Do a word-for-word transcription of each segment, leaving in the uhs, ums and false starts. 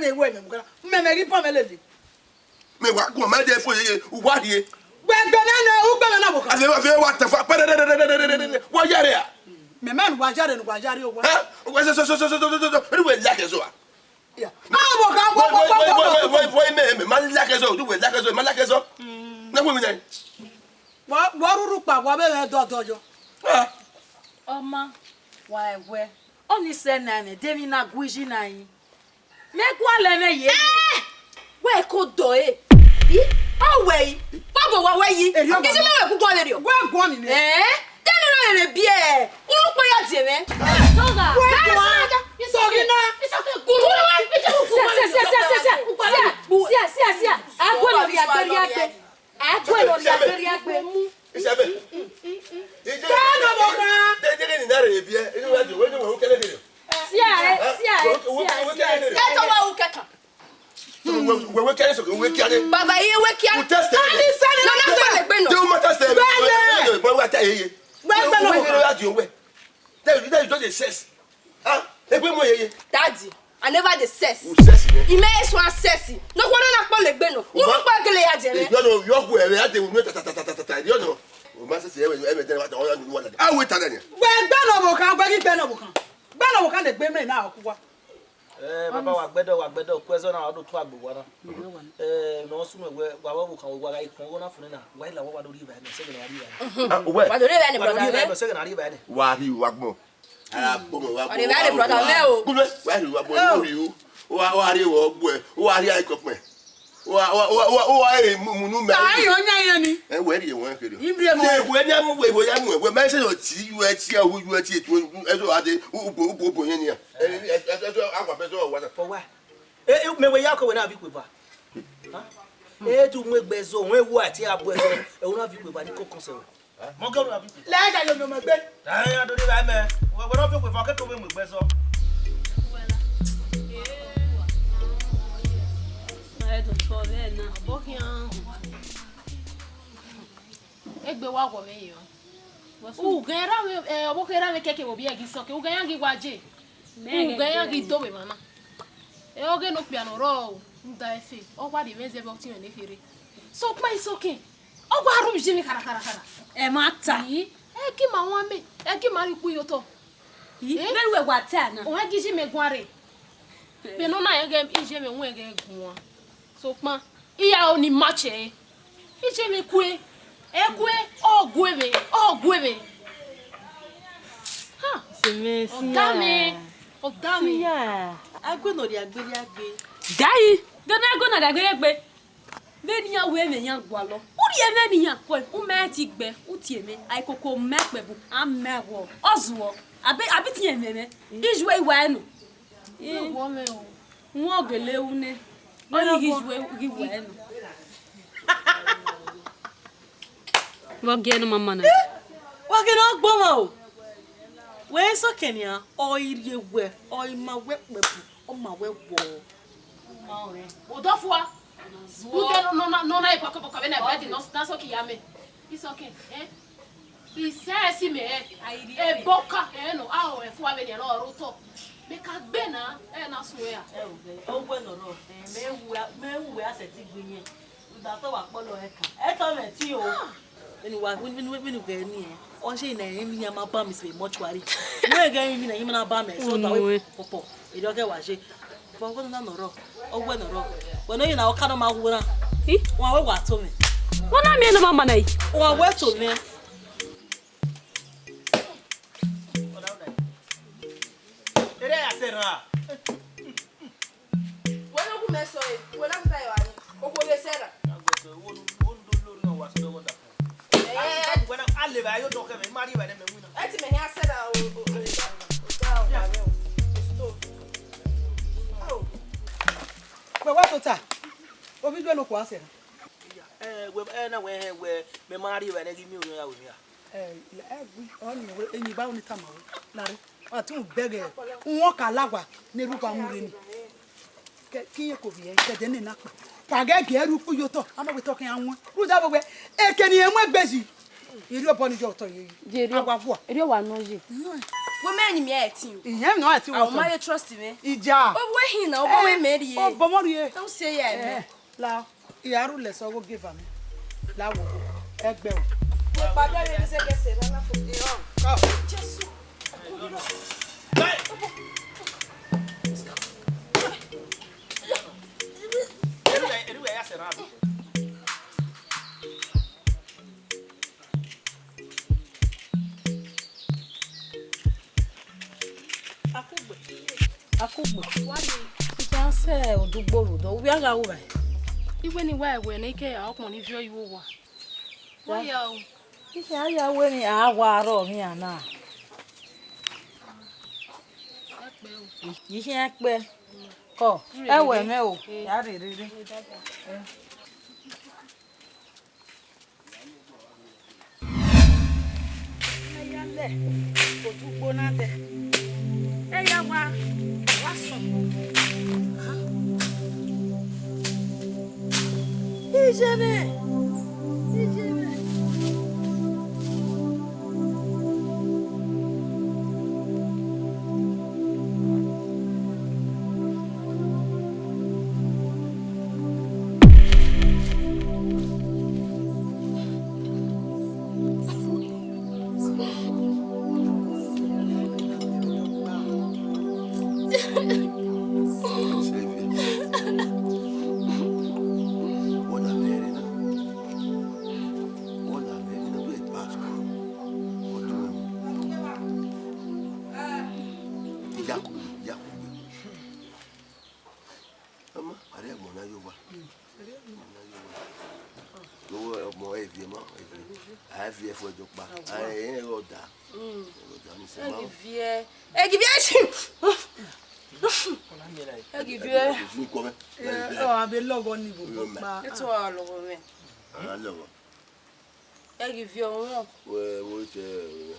mẹ wẹ mẹ mu gana. Mẹ mẹ ghi bọ mẹ lele. Mẹ wa guan ma de fo ye, uwa rhie. Wẹ gbe mẹ nẹ, u gbe mẹ nẹ ọvbokhan. Afẹ, afẹ wa tafa, pẹrẹrẹrẹrẹrẹrẹ, wa yare a. Mẹ ma nu wa yare, nu wa yare owa. Ẹ? Wa so, so, so, ru wẹ like ẹzọ a. Ya. Ọvbokhan, wẹ, wẹ, wẹ, wẹ, wẹ, wẹ, wẹ, mẹ, mẹ, ma like ẹzọ, ru wẹ like ẹzọ, ma like ẹzọ. Na wẹ mi nẹ. Wọ, wọ rhurhu kpa, wọ vbe mwẹ dọdọ yọ. Ah. Ọ ma, wa ẹwẹ, ọni sẹ na ẹmwẹ, de emwi na gu iyi na yin. Mẹ gualọ ẹmwẹ ye. Eh! Wẹ ko dọ e. I, ọ wẹ i. Bọbọ wa wẹ yi. Erriọ. Isi mẹ wẹ gu gualọ erriọ. Wẹ guan mi nẹ. Eh? Tẹnu na rere biẹ. Unu kpe ya die mwẹ. Toga. Wẹ guan. Sọghe na. Sia, sia, sia, sia, sia. Sia, sia, sia, sia. Agbọnọ rhie agbe, rhie agbe. Agbọnọ rhie agbe, rhie agbe. Isabel. Tẹnu ọvbokhan. De, de, de, ni na rere biẹ. Inu wa di, wẹ ni wẹ u kẹlẹ de. Sia, eh, sia, eh, sia, sia. Ke tọ wa u kẹkan. Wẹ, wẹ, wẹ kẹre sọkẹ, wẹ kẹre. Baba, iye wẹ kia. U test ẹ. Ani sani na na gbẹlẹ gbẹ nọ. De u ma test ẹ. Gbẹlẹ. Bọ wa ta iye. Gbẹlẹ gbẹ nọ. Wẹ, wẹ, wẹ, wẹ, wẹ. That you, that you just dey sex. Ah, egbe mo yeye. Daddy, I never dey sex. U sex, eh? Ime eso a sex. No one na kpọ legbe nọ. U ma kpọ gele ya jẹ mẹ. Yọ no, yọ ku ẹre, a de unu ta, ta, ta. Yọ no. U ma sex, ẹmwẹ, ẹmwẹ, de wa ta, ọya nu wa la. A wẹ ta dẹ ni. Wẹ gbẹ nọ ọvbokhan, wẹ ghi gbẹ nọ ọvbokhan. Gbẹ nọ ọvbokhan de gbe mẹ na ọkua. Eh, baba, wa gbẹdọ, wa gbẹdọ, ku ẹzọ na, wa do tu agbe wa na. Eh, nọ sunu wẹ, wa vbe ọvbokhan, wa gha ikun ọghọ na funu na, wa i la wa, wa do rhie evbare nẹ, sẹgẹ ne wa rhie evbare nẹ. Ah, uwẹ. Wa do rhie evbare nẹ, brother, wa do rhie evbare nẹ, sẹgẹ ne a rhie evbare nẹ. Wa rhie wa gbọ. Ara gbọ mọ, wa gbọ. Wa rhie evbare nẹ, brother, mẹ o. Gulẹ, wa rhie wa gbọ, wa rhie o. Wa, wa rhie wa gbọ, wa rhie ikọkpẹ. Wa, wa, wa, wa, wa, eh, mu, mu nu mẹ. Ta ayọ nya yan ni. Ẹ wẹ rhie wọn kere. Imre mo. Ne wẹ ne mu, wẹ, wẹ ya mu, wẹ ma se yo ti, yo ti, yo ti, eto, eto ade, u, u, u, u, u, yẹn ni. Ẹ, ẹ, ẹ, ẹ, agua bẹ zọ wa na. For why? E, e, mẹ wẹ ya kọ wẹ na vi kue va. Ha? E tu mu egbe zọ, wẹ wo ati a bu ẹzọ. E wo na vi kue va ni ko kọn sẹ wẹ. Mọ gẹ wo na vi kue. Lẹ ga yo mi ọmọ gbe. Ẹ, ya do ni va mẹ. Wẹ, wẹ na vi kue va ke to vbe mu egbe zọ. Ẹ do tọ vbe na. Bọ khian. Egbe wa wọ mwẹ yọ. Ugẹn ra mwẹ, eh, ọvbokhan ra mwẹ kẹkẹ vbe obiẹ ghi sọke, ugẹn ya ghi wa je. Ugẹn ya ghi do vbe emwa na. E ọghe ne okpia ne ọ rrọọ o, rhunmwuda ẹfe, ọ wa rhie mwẹ zẹ vbe ọtiọnrẹn ne kherhe. Sokpan isọke, ọ wa rhunmwuda ye mwẹ khara khara khara. Ẹ ma ta. Ii, ẹ gi ma wan mẹ, ẹ gi ma rhie ukpu ye otọ. Ii, vbene uwẹ wa ta na. Ọ ghi ji mẹ guan rre. Vbene ọ na rẹn ghẹ, iye mwẹ wẹn ghẹ guan. Sokpan, iran ọnii ma che ẹre. Iye mwẹ kue, ẹ kue, ọ gue vbe, ọ gue vbe. Ha! Sẹmẹ, ọga mẹ, ọga mẹ. Sia. Ague ne ọ rhie gbe, rhie gbe. Gai, gene ague na rhie gbe, rhie gbe. Vbene iran wẹ mwẹ iran gualọ. U rhie mwẹ ne iran kue, u mẹ ti gbe, u tie mwẹ. A i koko mẹ kpẹbu, a mẹ wọ. Ọ zuọ, a be, a be tie mwẹ mwẹ. Iye uwẹ i wa ẹre nọ. Ẹ wọ mwẹ o. Wọn gele ru nẹ. Ọ ghi ghi ju ghi wẹ nọ. Vbe ọ gie ne ọ ma ma na? Wa gele ọgbọ mwa o. Wẹ sọke nian, ọ i rhie wẹ, ọ i ma wẹ kpẹbu, ọ ma wẹ wọ. Odọfua. Ude nọ, nọ, nọ, nọ, na ipọkọpọkọ vbe na bread nọ, na sọke ya mẹ. Isọke, eh? Isẹ ẹsi mẹ, eh? Ebọka, eh, nọ, a o ẹfu avbe nian nọ, ọ rre otọ. Mẹ ka gbe na, ẹ na sunu ya. Ẹ o, owẹ nọ rọ, eh, mẹ wu, mẹ wu wẹ a sẹtin gbe yẹn. Udatọ wa kpọlọ ẹkan. Ẹtọ mẹ ti o. Vbene wa, vbene, vbene, vbene ughẹ ni, eh, ọ ye na emwi yan ma ba mi sẹ mortuary. Wẹ ghẹ emwi na yan ma na ba mẹ, so da wẹ pọpọ. Erriọ ghẹ wa ye. But wẹ na nọ rọ, ọ wẹ nọ rọ. Wẹ nọ ye na ọ ka nọ ma wu na. Ih? Wa wẹ wa to mẹ. Wẹ na miẹn ne ọ ma ma na yi? Wa wẹ to mẹ. Ere ya sẹ rran. Wẹ ne ọ gu mẹ sẹ ọre, wẹ na gu ta ẹre ni, okhuo vbe sẹ rran. Ẹ, ẹ, ẹ. Wẹ na, a levba yo dọkhẹ mẹ, I ma rhie evba nẹ mẹ winna. Ẹ ti mẹ hia sẹ rran o, o, o, o, o, o, o, o, o, o, o. Wẹ wa tota, ovbi iduẹ ne okhuo a sẹ rran. Ẹ, wẹ, ẹ na wẹ hẹ wẹ, mẹ ma rhie evba nẹ ghi miẹn orhiọn ya wẹ mia. Ẹ, ẹ, ọni, eyin ba uni tama wẹ, lare. Wa tun bẹghe, wọn ka la wa ne erhugba mu rre ni. Ke, ke irẹn ko vbiẹ, ke ẹdẹ nene akpa. Wa ghẹ gie ẹre ukpu ye otọ, a ma wẹ te ọ khian wọn. Rhunmwuda vbe wẹ, eke ne irẹn mu egbe yi, erriọ obọ ni ye otọ ye yi. Jerry, a wa gua. Erriọ wa nọ ye. Wẹ mẹ ni mẹ ẹtin. Iyẹn nọ ẹtin. Àwọn wọtọ. Ma ye trust me. Ija. Ọ wẹ hin na, ọ wẹ mẹ rhie. Ọ bọ mọ rhie. Don't say yeah, man. La, I gha rhulẹ sẹ ọghe ogieva mwẹ. La wo, ẹgbẹ o. Mo pàdé rẹ ní sẹgẹsẹ rẹ na fo. Irọ́. Jesu. Akugbe. Akugbe. Wa ye. Ijan sẹ odugbo rhodọ, uwẹ a gha ru vba? Iwe ni wa ẹwẹ ne I ke ra ọkpọn ni viọ iwe owa. Wa ya o. Ikhia ya wẹ ni a wa rrọọ mwian na. Ẹ kpẹ o. Ikhia kpẹ. Kọ, ẹ wẹ mwẹ o. Ya rherere. Ẹ ya lẹ, odugbo na dẹ. Ẹ ya wa, wa sọn. Iye mwẹ, iye mwẹ. Ọma, a rhie ẹgbọn na ye owa. Ọma na ye owa. Ọmọ ẹviẹ ma, ẹviẹ. A viẹ fo ẹdẹ ọkpa. A rẹn ẹghẹ ọda. Ẹghẹ ọda ni sẹ ma. Ẹgiviẹ. Ẹgiviẹ. Ẹgiviẹ. Ni kọ mẹ. Ọ, a be lọghọ ni vbe ọkpa. Eto a lọghọ mwẹ. A lọghọ. Ẹgiviẹ ọmọ. Wẹ, wo tẹ, wẹ.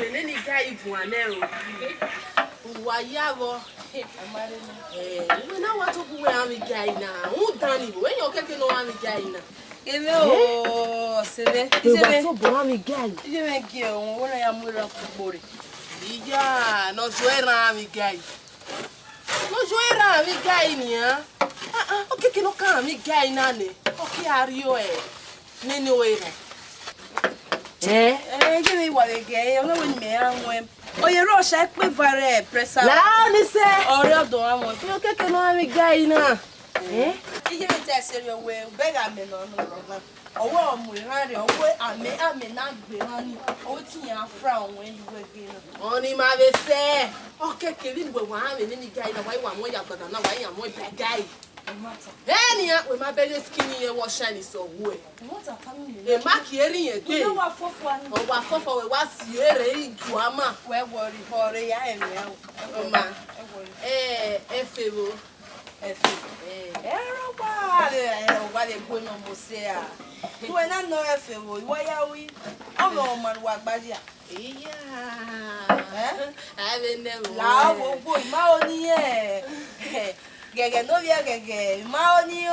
nene ni ga i guan nẹ o. Uwa ya vbọ. Eh, uwẹ na wa tobọ uwẹ ra mwẹ iga ẹre na. Rhunmwuda ni, wẹ yan kẹkẹ ne ọ ra mwẹ iga ẹre na. Eme o, ọse mwẹ. Wẹ wa tobọ rhan mwẹ iga yi. Iye mwẹ gie o, wẹ na ya mu erha kugbo rre. Iya, ne ọ zuẹ rhan mwẹ iga yi. Ne ọ zuẹ rhan mwẹ iga yi nian. Ah, ah, okiekie ne ọ ka rhan mwẹ iga yi na nẹ, ọ ke a rrie nene ore rhan. Eh? Eh, iye mwẹ wa vbe gẹ, ọ na wẹ ne imẹ ra wọn. Ọ ye rre ọshare kpe eva rre pressure. La ni sẹ. Ọ rre ọdọ ọmwa. Okiekie ne ọ rhan mwẹ iga yi na. Eh? Iye mwẹ ta ẹse rriọ wẹ, ubẹgha mẹ nọ nọ rọ na. Ọ wẹ ọ mu erhan rre, ọ wẹ amẹ, amẹ na gbe erhan ni, ọ wẹ te iran fra ọwẹn ye uwẹ ghe na. Ọni ma vbe sẹ, ọ kẹkẹ vbene uwẹ wa rhan mwẹ nene iga yi na, wa i wa muẹn ya agbada na, wa i ya muẹn ba iga yi. Ẹ nian, wẹ ma bẹghe skin irẹn wẹ ọ shine sẹ uwẹ. Ẹ ma kie rri irẹn gbe. Ọ wa fọfọ wẹ wa si ere i ju ama. Wẹ worry, họre ya ẹmwẹ o. Ọ ma. Ẹ worry. Ẹ, ẹ fevbo. Ẹfe. Ẹ, ẹ rọ wa, ẹ, ọ wa vbe gue nọ mose a. Wẹ na nọ ẹfe vbo, I wa ya ru. Ọ mwẹ ọmwa ne uwa gba ya. Iya. Ẹ? A vbe nẹ vbo. La ọ vbe ogbo, I ma ho ni ẹ. Ghẹghẹ ne ovbi ẹghẹghẹ, I ma ho ni ọ.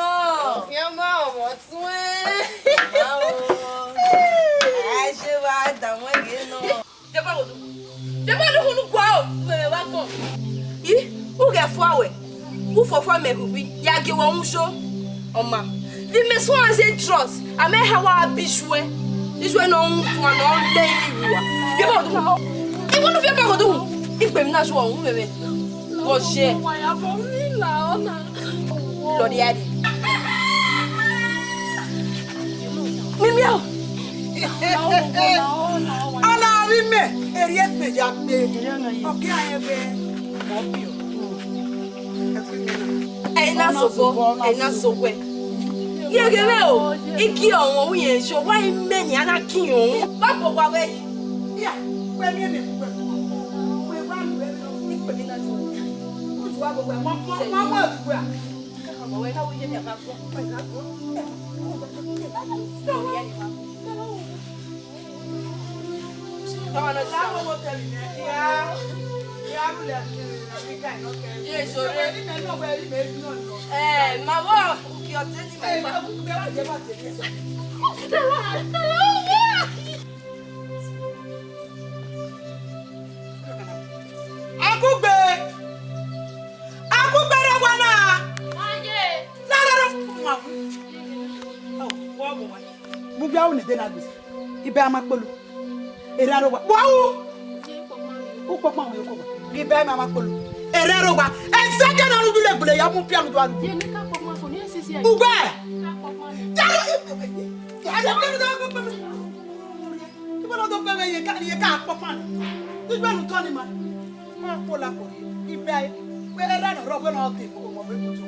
Ọ khian ma ọmọ tuẹn. I ma ho. A je wa da wọn ghe nọ. Deba wodu. Deba wodu hunu gua o, wẹ vbe vba gbọn. I, u ghẹ fua wẹ. U fọfọ mẹ rhugbi, ya gie wẹ uhunmwu sho. Ọ ma. Vbe imẹ suẹn ze trust, a mẹ ha wa bi shuẹ. Isuẹ ne ọ rhunmwuda ne ọ lẹ ivbi rua. Deba wodu. Deba wodu, deba wodu. Ikpe emwi na shuẹ, ọ ru mwẹ mwẹ. Vbọ ye? Lọdia rri. Mimi o. Ọna avbe imẹ, erriọ egbe ya gbe. Ọ gie a rẹn wẹ, mẹ ọ biẹ. Ẹ i na sobọ, ẹ i na sowẹ. Ye ghe mwẹ o, I gie ọmwa ru irẹn sẹ, wa i mẹ nian na gie ọmwa. Wa gbọ wa vbe yi. Iya, wẹ miẹn mẹ, wẹ, wẹ wa nu, wẹ ikpe emwi na shuẹ. U ju wa gbọ wẹ, mọ, mọ, mọ, mọ, wẹ. Ẹ, ma vbọ uki ọtẹn ni ma gba. Akugbe! Akugbe rre owa na! Aye! Na rre owa! Mu gbe aro ne de na gbe. Ibe a ma kpolo. Erha rre owa. Wa u! Ukpọkpan wẹ ko wa. Ibe a ma ma kpolo. Erha rre owa. Ẹsẹkẹ na ru dule gbele ya mu pian do aru. Ugbẹ! Ibo na do kpẹmwẹ ye ka, ye ka kpọkpan nẹ? Igbẹnu tọ ni ma. Ma kpo la kori. Ibe, wẹ erha ne ọ rrọọ, wẹ ne ọ te mu ọmọ vbe moto.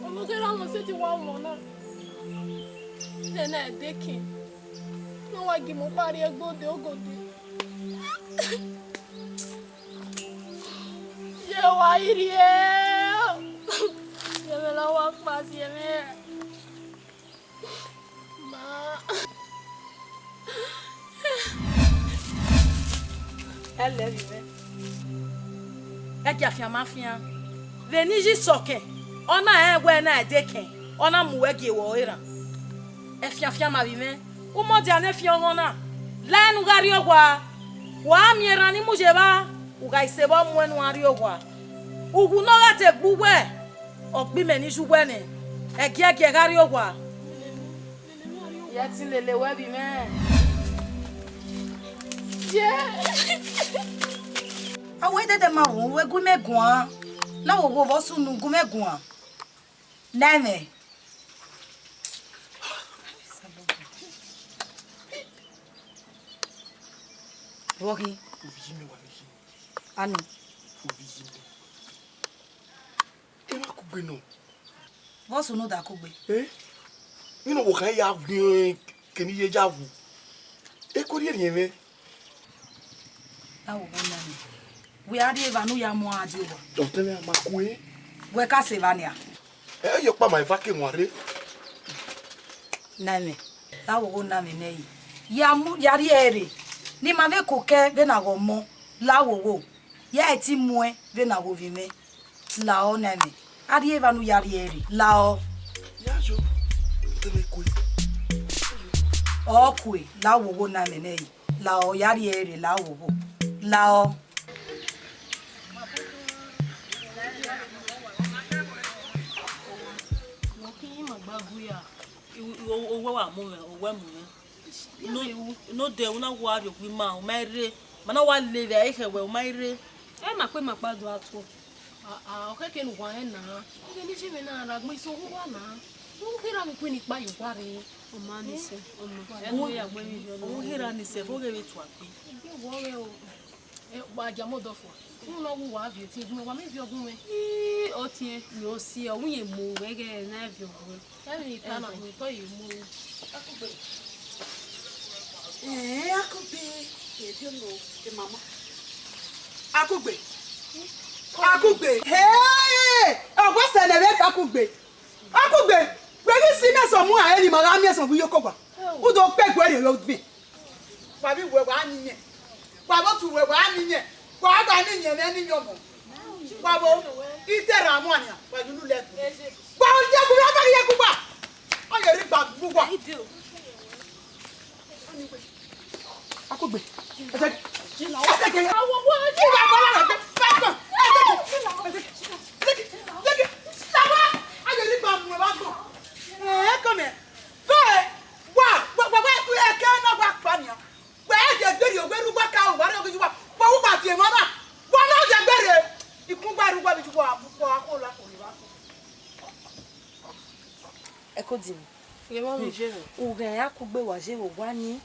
Ọmọ kherha ọmọ sẹtin wa ọmọ na. Ena ẹdẹkẹn. Ne ọ wa gie imẹ ọkpa rrie egbe odẹ ogode. Ye wa i rrie. Ye mwẹ la wa kpa si ẹmwẹ. Ma. Ẹ lẹ vbe mwẹ. Ẹ gie afianma fian. Vbene I yi sẹ ọkẹn, ọ na rẹn wẹ ne ẹdẹkẹn, ọ na mu uwẹ gie vbe ọre erhan. Ẹfianfian ma vbe mwẹ. Umọdia ne ẹfiọnghọn na, la ẹe ne u gha rrie owa. Wa miẹn erhan ni mu ye evba, u gha i se vbe ọ mu ẹe ne u gha rrie owa. Uwu ne ọ gha te gbe uwẹ, ọ gbe imẹ ni ye uwẹ nẹ, ẹgiẹgiẹ gha rrie owa. Ye ẹtin lele wẹ vbe mwẹ. Ye. A wẹ dede ma ru, wẹ gu imẹ guan. Na wo wo vbe ọ sunu gu imẹ guan. Nẹ mwẹ. Vbọ khin? Ovbi yi mẹ wa vbe khin. Anu. Ovbi yi mẹ. Emwa kugbe nọ. Vbọ sunu da kugbe? Eh? Vbene ọvbokhan ya gbe irẹn kene iye ya wu. Eko rhie rhiẹnmwẹ. Na wo vbọ na ni. Wẹ a rrie evba ne u ya mu a die owa. Ọtẹn mwẹ a ma kue. Wẹ ka sẹ evba nia. Ẹ, ye ọkpa ma eva ke wan rre. Na mwẹ. La wo ogho na mwẹ nẹ yi. Ya mu, ya rhie ẹre. Ne ima vbe kokẹ vbene a ghe ọmọ, la wo ogho. Ya ẹtin muẹn vbene a ghe ovbi mwẹ. La ọ na mwẹ. A rhie evba ne u ya rhie ẹre. La ọ. Ya yo, te me kue. Ọ kue, la wo ogho na mwẹ nẹ yi. La ọ, ya rhie ẹre, la wo ogho. La ọ. Owẹ wa mu mwẹ, owẹ mu mwẹ. No, no de, una wa rhie owa ima, u ma rre. Ma na wa lele ẹre khẹ wẹ, u ma rre. Ẹ ma kpe ma kpa do a tuo. Ah, ah, ọ khẹke ne uwa rẹn na. Ighẹ ne iye mwẹ na ra gbọn iso uwa na. U kherha vbe kue ne ikpa ye uwa rre. Ọ ma ni sẹ, ọ ma. Ẹ nu ya gbẹn vbe iye ọna. U kherha ni sẹ, vbe ọ ghẹ vbe tua gbe. Egbe wọ rre o. Ẹ, wa gia mẹ odọ fua. Unu ne ọ wu uwa viọ, tie gun mwẹ, wa mẹ viọ gun mwẹ. Ii, ọ tie, mẹ ọ si, ọ wu ye mu wẹ ghẹ na viọ gun mwẹ. Ẹ vbe ta na, mẹ tọ ye mu. Akugbe. Ẹ, Akugbe, e viọ nọ, e mama. Akugbe. Akugbe. Hey! Ọ wa sẹ nẹ vbe Akugbe. Akugbe, wẹ ghi si mẹ sẹ ọmọ ẹre ne ima gha miẹn sẹ vbe iyeke owa. U do kpe egbe rhie vbe odẹ. Wa vbe wẹ wa ni yẹn. Wa vbe otu wẹ wa ni yẹn. Wa gha ni yẹn mwẹ ni yẹn ọmọ. Wa vbe ite ra mu ania, wa ye unu lẹ. Wa ye gu wa ba ye gu wa. Ọ ye rhie igba gu wa. Akugbe. Ẹsẹ gẹ. Ẹsẹ gẹ. Awo wo. Ẹsẹ gẹ. Ẹsẹ gẹ. Ẹsẹ gẹ. Ẹsẹ gẹ. Sawa. A ye rhie igba mu wa gbọn. Ẹ, come here. Bẹ́ẹ̀, wa, wa, wa, wa, ẹkẹ na wa kpa nia. Wẹ ẹ gẹ gberriọ, wẹ rugba ka, wa rẹ ọghe wa. Wa wu gba tie mwa na. Wa na gẹ gberriọ. Ikun gba rugba bi ju wa, wa ko la ko ni wa. Ẹko di mi. Ye mọ mi je mi. Ughẹ Akugbe wa je vbe owa ni.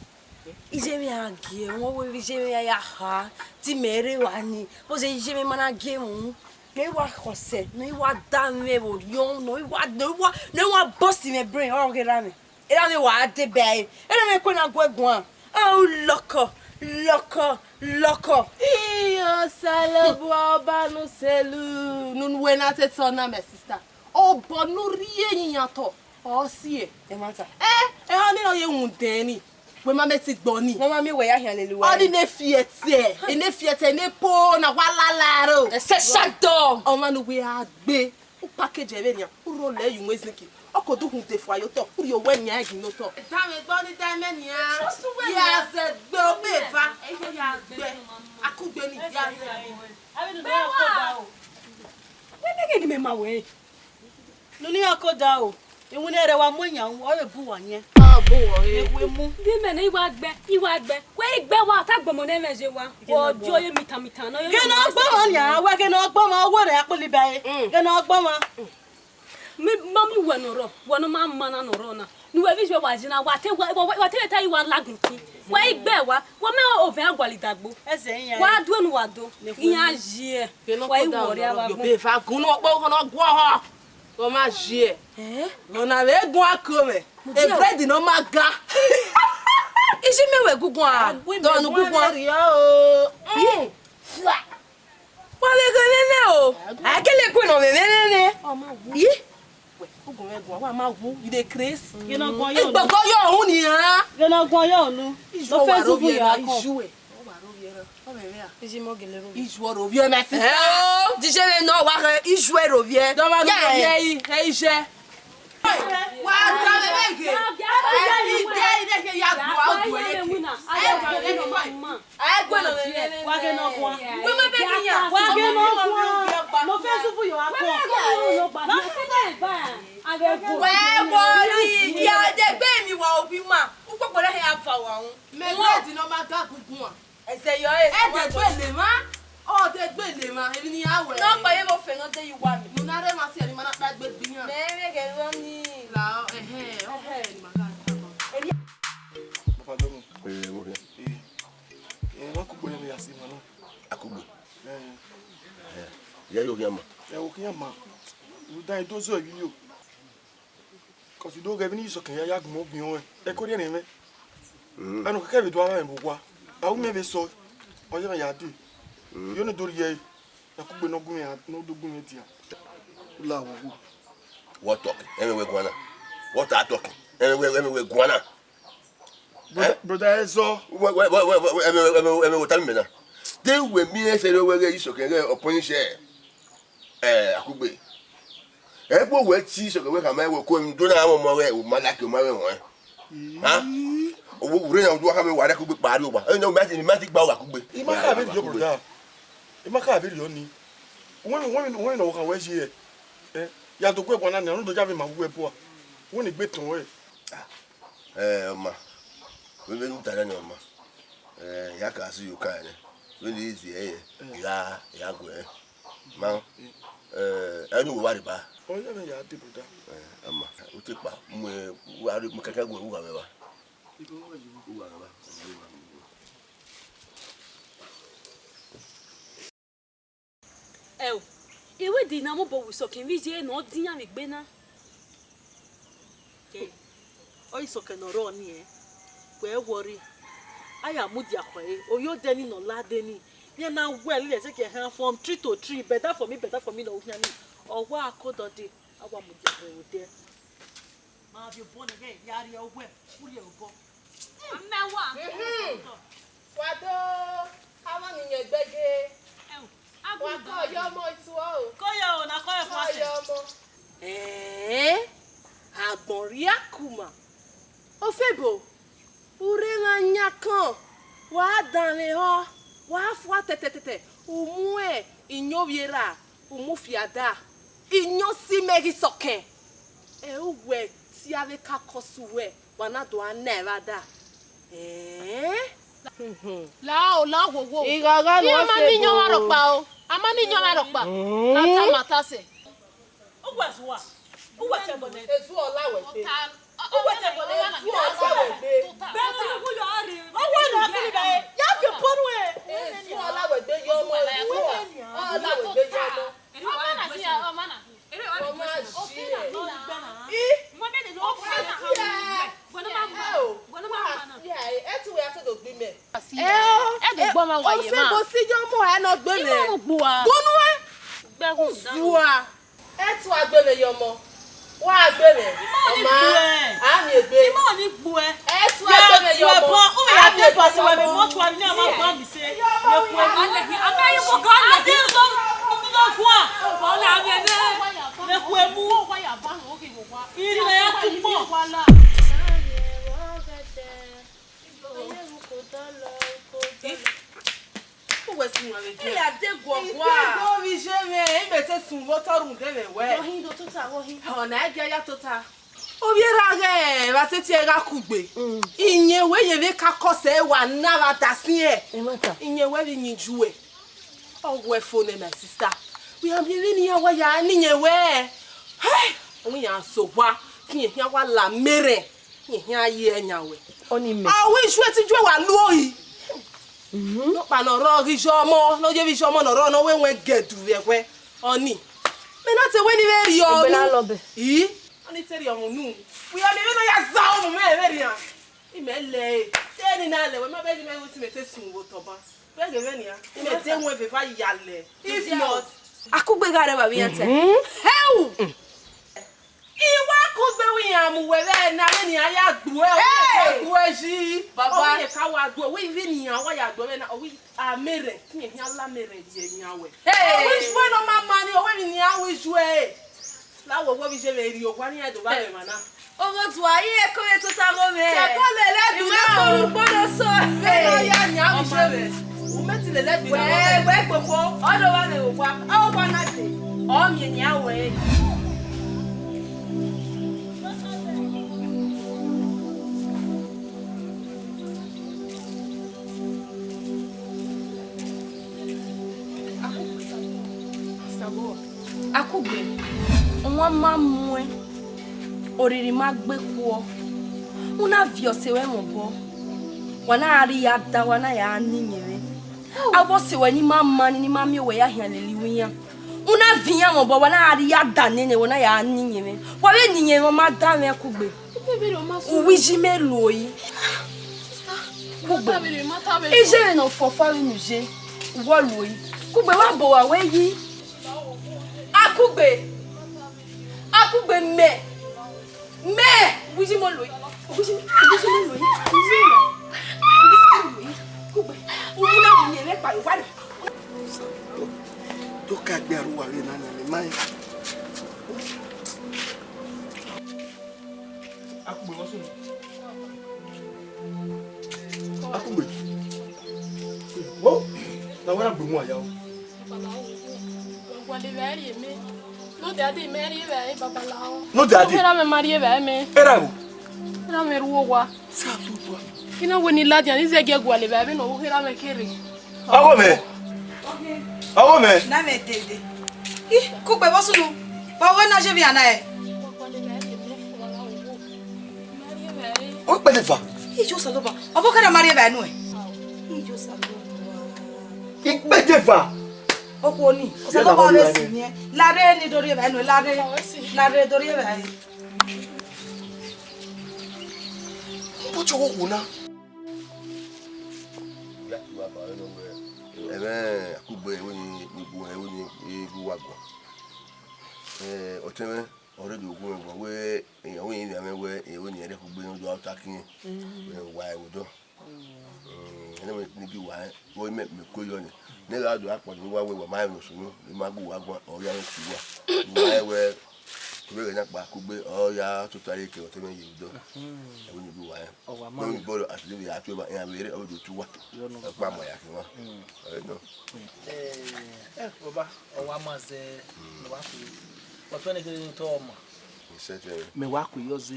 Iye mwẹ a gie, wọn wẹ iye mwẹ ya kha, te imẹ rre wa ni. Bọ zẹ iye mwẹ ma na gie mu. Ne wa khọsẹ, ne wa da mwẹ vbe orhiọn, ne wa, ne wa, ne wa bust mwẹ brain, ọ ghe ra mwẹ. Erha mwẹ wa deba ẹre. Erha mwẹ kue na gu ẹre guan. Au, lọkọ, lọkọ, lọkọ. Iyo, Osanobua Ọba ne uselu. Ne uwẹ na te tọ na, my sister. Obọ ne u rhie iyan tọ, ọ si ẹre. Ẹ ma ta. Ẹ, ẹ, ọnii nọ ye wundẹn ni. Wẹ ma mẹ ti gbọ ni. Wẹ ma miẹn wẹ ya khian lele uwa. Ọnii ne fiẹtẹ, ene fiẹtẹ, ene po na wa lala ro. Ẹ sẹ shut up. Ọmwa ne uwẹ a gbe. U package ẹre vbenian, u rhọlẹ ye uwẹ zinki. Ọ ko du uhunmwu de fua ye otọ, u rhie owẹ nian ẹgin ne otọ. Danmwẹ egbe ọnii da imẹ nian. Trust uwẹ nian. Ya zẹ gbe obọ eva, ya gbe. Akugbe ni, ya zẹ gbe. Avbe ne u ya ko da o. Wẹ nẹghẹ ne imẹ ma wẹ. Ne u ya ko da o. Iwinna ẹre wa mu yan, ọ vbe bu uwa yẹn. Ọ bu uwa re. Ewe mu. Di mẹ ne I wa gbe, I wa gbe. Wẹ I gbe wa, ta gbọmọ ne ẹmwẹ ye wa. Wọ jo ye mitan mitan nọ. Ghe ne ọ gbọmọ nian, wẹ ghe ne ọ gbọmọ, ọwọ rẹ akpili ba e. Mm. Ghe ne ọ gbọmọ. Mi, mami, wẹ ne ọ rrọọ, wẹ ne ọ ma ma na ne ọ rrọọ na. Ne uwẹ vbe iye wa yi na, wa te, wa, wa, wa te vbe ta I wa lagun tin. Wẹ I gbe wa, wẹ mẹ ovẹn a gualọ idagbo. Ẹzẹ iran. Wa do enu wa do. Iran yi ẹ. Ghe ne ọ wa ko I da wọrẹ ọnọ, avbe agbọn. Be va gun ne ọ kpogho ne ọ guọghọ. Ọ ma yi ẹ. Eh? Ọna vbe guan ko mwẹ. Mudia. E bread ne ọ ma ga. Isi mẹ wẹ guguan. Dọnu guguan. Rio. Mm. Wa vbe ghe mwẹ mwẹ o. A kele ku nọ mwẹ mwẹ mwẹ. Yi. Wẹ, ugun mwẹ guan, wa ma wu, you dey craze. Ghe ne ọ guan yọ unu. Igbọgọ yọ unu nian. Ghe ne ọ guan yọ unu. Izu ọ fẹ wa zu ro vbe viẹ ya na, kọ. Izu ẹ. Ọ wa ro viẹ na. Ọ mwẹ mwẹ a. Iji mọ gele ro. Izu ọ ro viẹ, my sister. Eh, o, dije mwẹ nọ wa he izu ẹ ro viẹ. Dọmọ ro viẹ yi, ẹ ije. Wa da vbe ghe. Ide ide ke ya gua, ọ gua eke. Ẹ gua eke. Ẹ gbe nọ mwẹ. Wa ghe ne ọ guan. Wẹ ma bẹghe iran. Wa ghe ne ọ guan. Mo fẹ zuvu yọ akọ. Wẹ wọrọ ya degbe emwi wa ovbi ima. Ukpokpo na hia va wa unu. Mẹ bread ne ọ ma ga guguan. Ẹzẹ yọ ẹ. Ẹ degbe le ma. Ọ degbe le ma. Emwi ne iran wẹ. Ne ọ kpa ye vbe ofẹ ne ọ de ye uwa mi. Ne u na rre emwa si ẹre, ne ima na kpa egbe gbe iran. Mẹ vbe ghe rọ ni. La, ẹhẹn, ọ hẹ ne ima gha ta ma. Papa Domo. Eh, wo hia. Eh. Eh, wa kugbe ya me ya si ma na. Akugbe. Eh. Eh, ya yo hia ma. Eh, wo hia ma. U da do zo e yo. Cause do ghe vbene isọkẹn ya ya gun ogbin ọnrẹn. Ẹko rhiẹnrhiẹn mwẹ. Mm. Ẹnọ kẹkẹ vbe do avbe vbe owa. A ru mẹ vbe sọ. Ọ ye ya de. Mm. Yo ne do rhie. Akugbe ne ọ gu mwẹ, ne ọ do gu mwẹ dia. La wo wo. What talk? Ẹmwẹ wẹ guan na. What are talking? Ẹmwẹ wẹ, ẹmwẹ wẹ guan na. Brother, brother, ẹ zọ. Wẹ, wẹ, wẹ, wẹ, wẹ, ẹmẹ, ẹmẹ, ẹmẹ, wẹ tama mẹ na. De wẹ miẹn sẹ wẹ ghe Isọkẹn ghe ọpọn ni sẹ, ẹ, Akugbe. Ẹ bu wẹ tie Isọkẹn wẹ khama wẹ ko do na mwẹ ọmọ wẹ, u ma like ọmọ wẹ wọn. Ha? Owẹ u rre na, u do khama wẹ wa rre Akugbe kpa rrie owa. Ẹ nọ, ma ti, ma ti gba wẹ Akugbe. I ma kha vberriọ, brother. I ma kha vberriọ ni. Wẹ, wẹ, wẹ ne ọ kha wẹ ye. Ẹ, ya do gu ẹguan na nia, ne u do ya vbe ma gu ẹbua. Wẹ ne egbe tọn ẹre. Ẹ, ọma, vbene u ta na ni ọma, ẹ, ya ka si yo ka nẹ, vbene I zi ẹre, I gha, I gha guẹ. Ma, ẹ, ẹ ne uwa rre ba. Ọ ya vbe ya dee, brother. Ẹ, ọma, u te kpa, mu, ẹ, u gha rre, mu kẹkẹ guẹ, u gha vbe ba. U gha vbe ba. Ẹo, iwẹdi ne a mobọ ru Isọkẹn vbe iye ne ọ dian vbe egbe na. Ke, ọ Isọkẹn ne ọ rrọọ ni ẹn, wẹ worry. A ya mudia khọe, ovbi odẹ ni ne ọ lade ni, iran na wẹ lele ẹzẹkẹ ehan from tree to tree, better for me, better for me ne ọ khian ni. Ọ wa akodọ dee, a wa mudia khọe odẹ. Ma viọ obọ nẹ ghẹ ya rrie owẹ, u rrie obọ. Amẹ wa. Mhm. Wa do, avọ ni yẹn gbẹghe. Wa kọ yọ ọmọ ituo o. Kọ yọ o, na kọ yọ fua sẹ. Kọ yọ ọmọ. Ẹẹn, agbọn rhia kuma. Ofebo, u rre emwa yan kan, wa danmwehọ, wa fua tẹtẹtẹtẹ, u mu iyẹn ovbi erha, u mu fi ada, iyẹn osi mẹ ghi Isọkẹn. Ẹ, uwẹ tie avbe kakọsi uwẹ, wa na do a na ẹvbo ada. Ẹẹn? La o, la wowo. Ighagha ne iran ma ne iyọnmwa rhọkpa o. A ma ne iyọnmwa rhọkpa. Mm. Ma ta, ma ta sẹ. Uwẹ zua. Uwẹ tẹ bọlẹ. Ezu ọla wẹ gbe. Uwẹ tẹ bọlẹ. Ezu ọla wẹ gbe. Bẹẹ ni uwu yọ rre. Uwẹ na fi bẹẹ. Ya fi pọnu ẹ. Ezu ọla wẹ gbe yọ ọmọ. Ezu ọla wẹ gbe yọ ọmọ. Ọmọ na fi ya, ọmọ na fi. Ọmọ si ẹ. I. Ọmọ si ẹ. Ẹ o. Ọmọ si ẹ. Ẹ ti wẹ a te do gbe mẹ. Ẹ o, ẹ de gbọmọ wa ye ma. Ofebo si yọ ọmọ ẹ nọ gbe mẹ. Imọ gbua. Gbọnu ẹ. Gbẹgun dan. Zua. Ẹ tu agbe mẹ ye ọmọ. Wa agbe mẹ. Ọma. A mi egbe. Imọ ni gbu ẹ. Ẹ tu agbe mẹ ye ọmọ. U ya de bọsi wa mẹ mọ tua ni a ma gba mi se. Ye ku emu. Ame yi mo ga le. Ade zo, mi lo gua. Ọla mi ne. Ye ku emu. Ire ya tu pọ. Uwẹ si wan vbe jẹ. Ẹ ya de guọgua. Ite do vbe iye mwẹ, imẹ te sun vbe otọ rhunmwuda ẹmwẹ wẹ. Vbọ hin do tota, vbọ hin. Ọna ẹgia ya tota. Ovbi erha ghẹ, vbe a sẹtin ẹre gha kugbe. Mm. Iyẹn wẹ yẹn vbe kakọsẹ wa na vbe adasi ẹre. Ẹ ma ta. Iyẹn wẹ vbe yin ju ẹre. Ọ wẹ fo nẹ, my sister. Wẹ a miẹn vbene iran wa ya ne iyẹn wẹ. Hey! Ọ wẹ iran so wa, te iyẹn khian wa la mẹ rẹn. Iyẹn khian ye ẹyan wẹ. Ọni mẹ. A wẹ isu ẹtin ju ẹre wa lu ohi. Mhm. Nọkpa ne ọ rrọọ ghi yọ ọmọ, ne ọ ye vbe yọ ọmọ ne ọ rrọọ, ne ọ wẹ wẹn gẹdu vbe ẹwẹ. Ọni. Mẹ na te wẹ ne I vbe rhie ọmọ. Egbe na lọ bẹ. I. Ọni te rhie ọmọ unu. Wẹ a miẹn vbene ọ ya za ọmọ mwẹ vbe rhian. Imẹ lẹ ẹre. Te ne I na lẹ wẹ, ma bẹghe imẹ wẹ te imẹ te sun vbe otọ ban. Bẹghe mwẹ nian. Imẹ te wẹn vbe eva ya lẹ. If not. Akugbe gha rre evba vbe iran ta. Mhm. Hẹu! I wa kugbe wẹ iran mu wẹ vbe na, vbene iran ya gbe ẹ, ọ wẹ iran ka gbe ẹ yi. Baba. Ọ wẹ iran ka wa gbe ẹ, wẹ vbene iran wa ya gbe ẹ vbe na, ọ wẹ a mẹ rẹn, te iyẹn khian la mẹ rẹn ye iran wẹ. Hey. Ọ wẹ ijuẹ ne ọ ma ma ni, ọ wẹ vbene iran wẹ ijuẹ. La wẹ wẹ vbe iye vbe rhie owa ne iran do vba vbe emwa na. Ogho tua, i re ko vbe tota gho mwẹ. Sẹ ko lele ẹgbin na o. Ima ko ru kpọnọ so. Vbene ọ ya yan vbe iye vbe. U mẹ ti lele ẹgbin na. Wẹ, wẹ kpokpo, ọ do vba vbe owa, ọ wa na de. Ọ miẹn nian wẹ. Akugbe, ọmwa ma muẹn, oriri ma gbe kuọ, u na viọ ọse ruẹ mwẹ obọ, wa na gha rrie ya da, wa na ya ne iyẹn mwẹ. Avbe ọse ruẹ ni ma ma ni, ni ma miẹn owẹ ya khian lele iwinna, u na viọ iran mwẹ obọ, wa na gha rrie ya da nene, wa na ya ne iyẹn mwẹ. Wa vbe ne iyẹn mwẹ, ọ ma da mwẹ kugbe. Uwu iji mẹ loi. Kugbe. Iye vbe ne ọ fọfọ vbe ne u ye, uwọ loi. Kugbe, wa bọ owa wẹ yi. Akugbe. Akugbe mẹ. Mẹ. Uwu iji mẹ loi. Do ka gbe aro wa vbe na na ne ma. Akugbe, vbọ sunu? Akugbe. Wo, na wẹ na gbe mu aya o. Wa gualọ evbare rhie mẹ. Ne odẹ a dee mẹ rhie evbare, babalao. Ne odẹ a dee? Erha mwẹ ma rhie evbare mẹ. Erha wo? Erha mwẹ ru owa. Sa tu tu. I na wẹ ne I ladian, I zẹgiẹ gualọ evbare vbene ọ vbe erha mwẹ kere. Ọghe mwẹ. Ọghe mwẹ. Na mwẹ dede. Ih, kugbe vbọ sunu. Wa wẹ na je vbe ana ẹ. Ukpẹdeva. Iye Osanobua. Ọvbokhan na ma rhie evbare nuẹn. Iye Osanobua. Ikpẹdeva. Okhuo ni. Osanobua vbe si niẹn. Lare ne I do rhie evbare nuẹn. Lare. Lare do rhie evbare. Ibo jọ okhuo na? Ẹmwẹ akugbe ẹvbo ni, ni gu ẹvbo ni, ni gu wa guan. Eh, ọtẹn mwẹ, ọ rre do gu mwẹ guan wẹ, eh, ọ wẹ emwi amwẹ wẹ, eh, wẹ ne irẹn rhie kugbe ne ọ do ota khian, wẹ wa ẹvbo dọ. Mm, ẹnẹ mwẹ ne I gie uwa rẹn, vbe mẹ, mẹ ko yọ nẹ. Ne gha do akpọ ne uwa wẹ, wa ma rẹn emwi ne ọ sunu, ne I ma gu uwa guan, ọ ya mwẹ tie uwa. Uwa rẹn wẹ, vbe ẹghẹ na kpa kugbe, ọ ya tota ye ke ọtẹn mwẹ ye vbe dọ. Ẹvbo ni gie uwa rẹn. Ọ wa ma. Nọ vbe bọrọ, a si vbe ya tu eva, iran vbe rre, ọ vbe do tu uwa. Yọ nọ. Ọkpa ma ya ke uwa. Mm. Ẹ nọ. Eh, eh, baba, ọ wa ma zẹ, mm, ne wa fi. Ọtẹn ne kere ni tọ ọma. Mẹ wa ku yọ ze.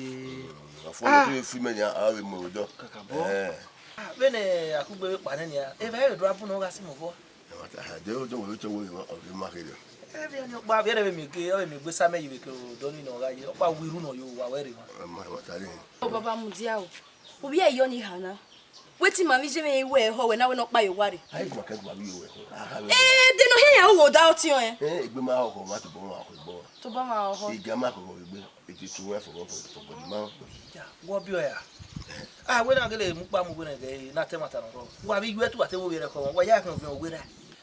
Afọ ne fi mẹ nia, a vbe mu odọ. Kakabọ. Eh. Ah, vbene akugbe vbe kpa nẹ nia, evba ẹre do a bun ne ọ gha si mẹ obọ. Ẹ ma ta, de odọ wẹ otọ wẹ ọ vbe ma kherriọ. Ẹ vbe ni ọkpa vbe ẹre vbe miẹn ege, ọ vbe miẹn egbe sa mẹ yi vbe ke odọ ni ne ọ gha ye. Ọkpa wi ru nọ yo wa wẹ rre ma. Ẹ ma, ẹ ma ta re. O baba mudia o. Ovbi ẹre yọ ni ha na. Wetin ma vbe je mwẹ wẹ ehọ wẹ na wẹ ne ọ kpa ye owa rre? A i gua kẹ gua vbe ye owẹ ehọ. A ha vbe. Eh, de ne ọ hia ya ru wo da ọtiọnrẹn. Eh, egbe ma họhọ, ma tobọ ma họhọ egbe. Tobọ ma họhọ. Iga ma họhọ egbe, ete tu wẹ fọgọ fọgọ fọgọ ni ma. Ya, wọ biẹ ya. A wẹ na gele mu kpa mu wẹ na ghe na te mata nọ rọ. Wa vbe yu ẹtu wa te wo vbe rẹ kọ, wa ya kan vẹ owẹ ra.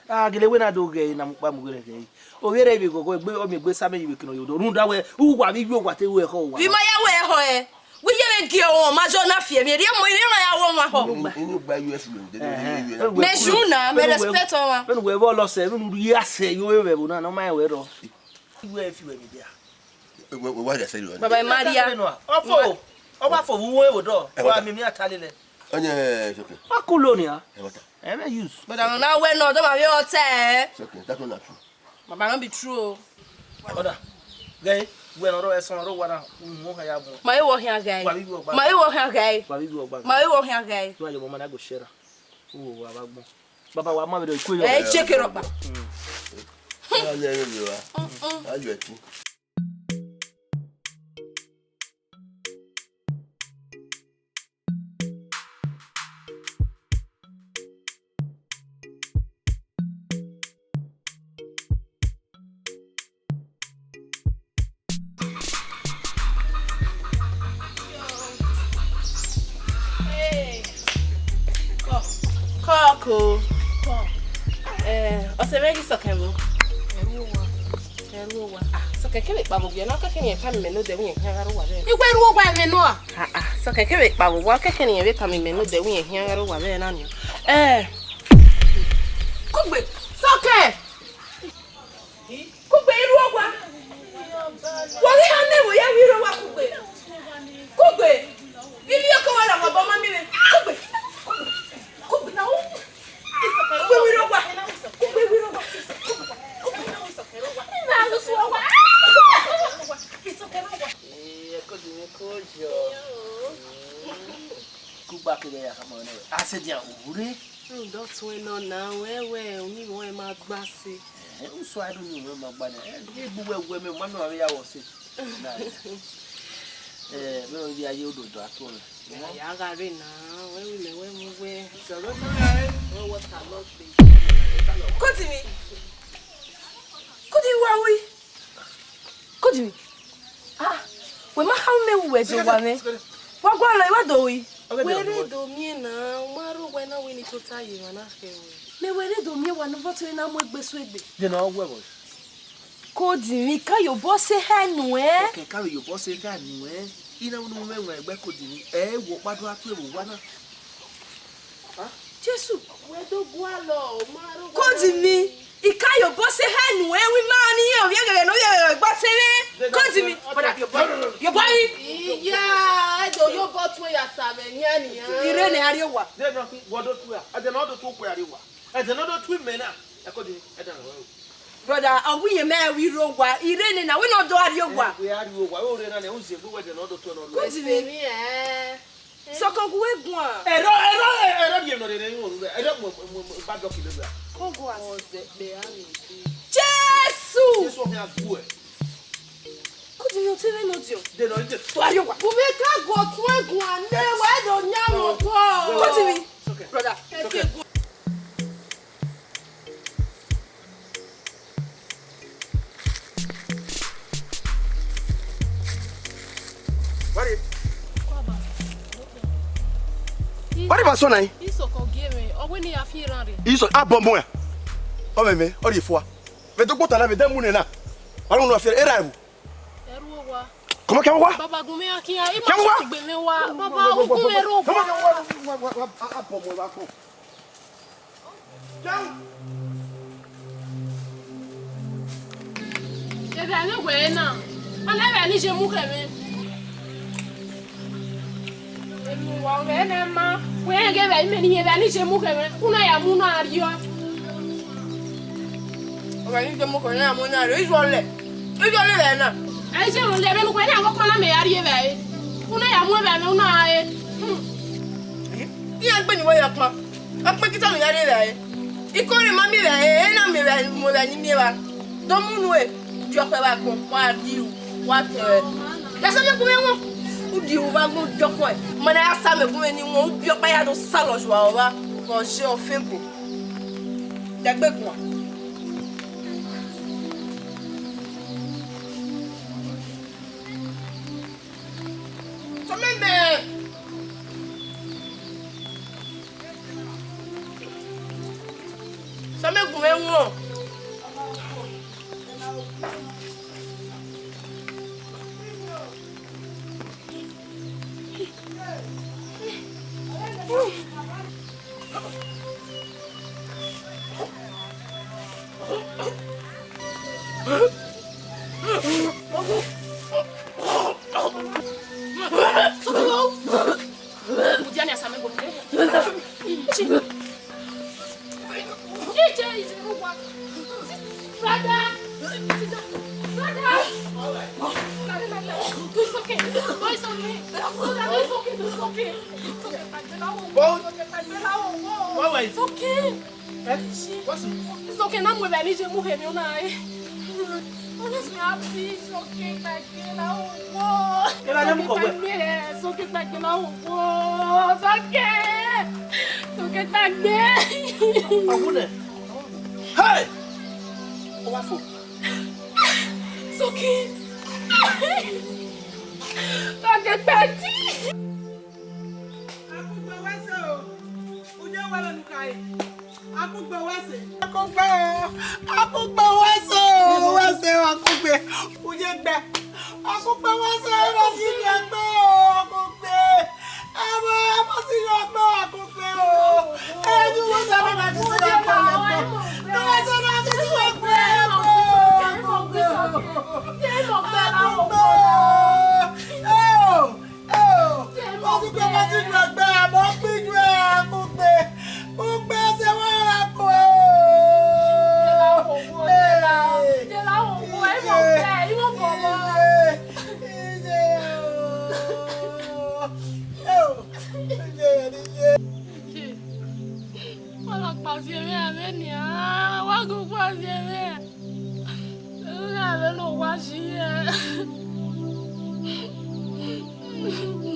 A gele wẹ na do ghe na mu kpa mu wẹ na ghe. Ovbi ẹre vbe gogo egbe, ọ miẹn egbe sa mẹ yi vbe kene yo do. Rhunmwuda wẹ, u wa vbe yu wa te wo ehọ wa. Vbe ma ya wẹ ehọ ẹ? Wẹ ye vbe gie ọmwa ma zọ na fi ẹmwẹ, erriọ ọmwa, erriọ ọmwa ya wẹ ọmwa họ. Inu gba U S lo de. Ẹhẹn. Mẹ ju na, mẹ respect ọmwa. Vbene uwẹ vbe ọlọsẹ, vbene u rhie asẹ ye ovbi ẹvbo na, ne ọ ma rẹn wẹ rrọọ. U S fi wẹ vbe dia. Wẹ, wẹ, wẹ, wẹ, wẹ, wẹ, wẹ. Baba, ẹ ma rhia. Ọ fo, ọ wa fo vbe uwu ẹvbo dọ. Ẹ, wa wata. Mi, mi a ta lele. Ọnye, it's okay. Ọ kulo nia. Ẹ, wata. Ẹ, mẹ use. But I don't know where no, don't have your hotel. It's okay. That one not true. Baba, no be true o. Ọda, ghẹ, wẹ ne ọ rọ ẹsọn rọ wa na, uhun ọkhan ya bun. Ma vbe wọ khian ghẹ. Wa vbe wọ gba. Ma vbe wọ khian ghẹ. Wa vbe wọ gba. Ma vbe wọ khian ghẹ. Wa yọ mama na go share. Wo wa ba gbọn. Baba wa ma vbe do ikue yọ. Ẹ, check it up. Mm. Ẹ, ọ yẹ, ẹ, ẹ, wa. Mm-mm. A yọ ẹtin. Kọkọ. Eh, ọse mwẹ ghi sọkẹn vbo? Ẹrhu owa. Ẹrhu owa. Ah, sọkẹn kevbe kpao vbe owiẹ na, ọ kẹkẹ ne irẹn tama imẹ ne odẹ vbe irẹn khian gha rre owa vbe. Ikhuo ẹrhu owa ẹmwẹ nọ a? Ah, ah, sọkẹn kevbe kpao vbe owa, ọ kẹkẹ ne irẹn vbe tama imẹ ne odẹ vbe irẹn khian gha rre owa vbe na nian. Eh, kugbe, sọkẹn. Kugbe, I rre owa. Wa ghi ha nẹ vbe ọ ya vbe I rre owa kugbe. Kugbe. Ivbi ọkọ wa la wa ba ma miẹn mwẹ. Kugbe. Kugbe. Kugbe, I rre owa. Kugbe, I rre owa. Kugbe. Kugbe keghe ya khama nẹ. A sẹ dia ure. Rhunmwuda ọtuẹn nọ na, wẹ wẹ, uyinmwẹ ma gba sẹ. Ẹhẹn, u sua do uyinmwẹ ma gba nẹ. Ẹ, egbe uwẹ wẹ mẹ, ma mẹ ma vbe ya wọ sẹ. Na, ẹ, mẹ ọ ya ye ododo ato nẹ. Ya gha rre na, wẹ wẹ mẹ wẹ mu wẹ. Wẹ wọ ta lọ gbe. Kotimi. Kotimi wa wi. Kojimi. Ah, wẹ ma kha mẹ wu wẹ do wa mwẹ. Wa gualọ, I wa do ri. Wẹ rre do miẹn na, u ma rre owa na wẹ ne I tota ye emwa na khẹ wẹ. Mẹ wẹ rre do miẹn wa ne u vbe ọtẹn na mu egbe su egbe. De na ọ wẹ vbọ? Kojimi, ka ye obọ sẹ ekhẹ nuẹn. Okẹn, ka vbe ye obọ sẹ ekhẹ nuẹn. I na wẹ ne u mwẹ ẹwaẹn egbe Kodimi, ẹ i wẹ ọkpa do gha tuẹ vbe owa na. Jesu. Wẹ do gualọ, ma rre owa. Kodimi, I ka ye obọ sẹ hẹ nuẹn, wẹ ima ni rẹn ovbi ẹghẹghẹ ne ovbi ẹghẹghẹ gba tẹn mwẹ. Kodimi, brother, ye obọ, ye obọ yi. Iya, ẹ do ye obọ tuẹn ya sa vbe nian nian. I rre ne a rrie owa. Deghẹ ọ khin, wẹ do tuẹ, ẹdẹ ne ọ do tuẹ, wẹ a rrie owa. Ẹdẹ ne ọ do tuẹ imẹ na, ẹ Kodimi, ẹdẹ ne ọ do. Brother, ọ wẹ irẹn mẹ wẹ I rrie owa, I rre nena, wẹ ne ọ do gha rrie owa. Wẹ a rrie owa, wẹ u rre na nẹ, u zẹ egbe wẹ ẹdẹ ne ọ do tuẹ ne ọ rrie. Kodimi. Ẹse ni, ẹ. Sọkẹn gu wẹ guan. Ẹrọ, ẹrọ, ẹrọ rhie nọ rere iwinna rẹ, ẹrọ mu, mu, mu, ba dọki lele a. Kọ guan. Ọ zẹ kpẹ a rre. Jesu! Jesu ọmọ a gu ẹ. Kodimi, ọ te mwẹ ne ọ diọn. De nọ ije. Wẹ a rrie owa. Gu mwẹ ka guan tuẹn guan nẹ, wẹ do yan mwẹ ọkọ. Kodimi. Brother. Ẹse guan. Wari. Wari ba sọ na yi. Isọkẹn gie mwẹ, ọ wẹ ne I ya fi erhan rre. Isọ, a bọ mọ ya. Ọ mẹ mẹ, ọ rhie fua. Vbe dogbo ta na, vbe de mu nẹ na. Wa ru ne a fi erha ẹvbo. Ẹ ru owa. Kọmọ kẹ wa. Baba gun mwẹ a khian, ima gbe mwẹ wa. Baba, u gu mwẹ rre owa. Kọmọ kẹ wa, wa, wa, wa, a bọ mọ wa kọ. Ẹghẹ ne wẹ na, ọ na ẹghẹ ne I ye mu khẹ mwẹ. Emu wa mwẹ ne ma, wẹ rẹn ghe vbe imẹ ne I ye vbe ne I ye mu khẹ mwẹ, u na ya mu na rriọ. Ọghẹ ne I ye mu khẹ mwẹ, na mu na rriọ, I zọlẹ, I zọlẹ vbe na. Ẹ i ye mu lẹ vbe ne uwẹ na, ọkpa na mẹ ya rrie vbe ẹre, u na ya mu vbe ẹmwẹ, u na re. Iran gbe ne uwẹ ya ọkpa. Ọkpẹn kita ne u ya rre vbe ẹre. Ikore ma miẹn vbe ẹre, ena miẹn vbe, mu vbe ne I miẹn vba. Do mu nuẹn, u diọkhẹ vbe agbọn, wa di ru, wa tẹn rẹ. Ya sẹ mẹ gu mwẹ wọn. U di ru vbe agbọn, u diọkhẹ. Ma na ya sa mẹ gu mwẹ ne I wọn, u biẹ ọkpa ya do sa lọ zua ọvba. Vbe ọ ye ọfẹn ebo. Dẹgbe guan. Sọmẹmẹ. Sọmẹ gu mwẹ wọn. Udia ni asamẹ gbogbo. Iche, iche, iche, brother, brother, brother. It's okay. No, it's okay. Brother, no, it's okay. It's okay. It's okay. It's okay. It's okay. It's okay. It's okay. Na mu vbe ne I ye mu khẹ mwẹ, u na re. Honestly, happy. It's okay, thank you. Na wo. It's okay, thank you. Na wo. It's okay. It's okay, thank you. Ọwọ nẹ. Hey! Ọ wa fo. It's okay. It's okay, thank you. Akugbe wẹ sẹ o. Uje wẹ vbe ne u khare. Akugbe wẹ sẹ. Akugbe o. Akugbe wẹ sẹ o. Wẹ sẹ o, Akugbe. Uje gbe. Akugbe wẹ sẹ o. Ẹ ma si yọ gbe o, Akugbe. Ẹ ma, ẹ ma si yọ gbe o, Akugbe o. Ẹ ju wẹ sẹ, ẹ ma si yọ gbe o. Ẹ wẹ sẹ, ẹ ma si yọ gbe o, Akugbe o. Akugbe o. Ẹ o. Eo, Akugbe ma ti ju ẹgbẹ, àmọ́ pín ju ẹ, Akugbe. Akugbe ẹsẹ̀ wá ra kó ẹ o. Iye, iye, iye o. Eo, iye, iye. Wa la kpaziẹ mwẹ, a vbe nian, wa gu kpaziẹ mwẹ. Ẹ vbe ne owa si rẹ.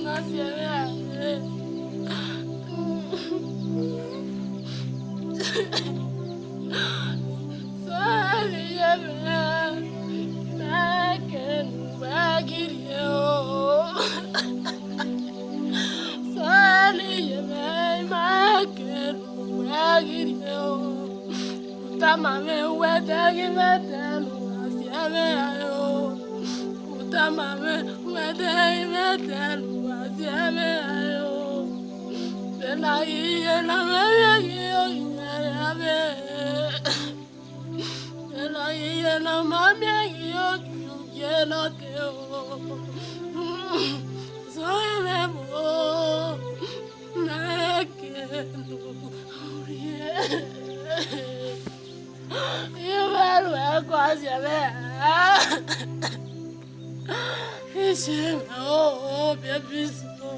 Na si ẹmwẹ a rre. Sọẹli ye mwẹ, mẹ kenu wẹ ghi rrie o. Sọẹli ye mwẹ, mẹ kenu wẹ ghi rrie o. U tama mwẹ wẹ dẹghe mwẹ dẹ ne u gha si ẹmwẹ a rre o. U tama mwẹ. Ẹdẹ i mwẹ ẹdẹ ne uwa zẹ mwẹ rae o. Vbene a ghi ye na mwẹ vbe ghi o, ghi mwẹ rae vbe. Vbene a ghi ye na ma miẹn ghi o, ghi u ye na ke o. Zẹ mwẹ mo, mẹ ke nu rrie. I mwẹ ru ẹkua zẹ mwẹ. Iye mwẹ o, baby so,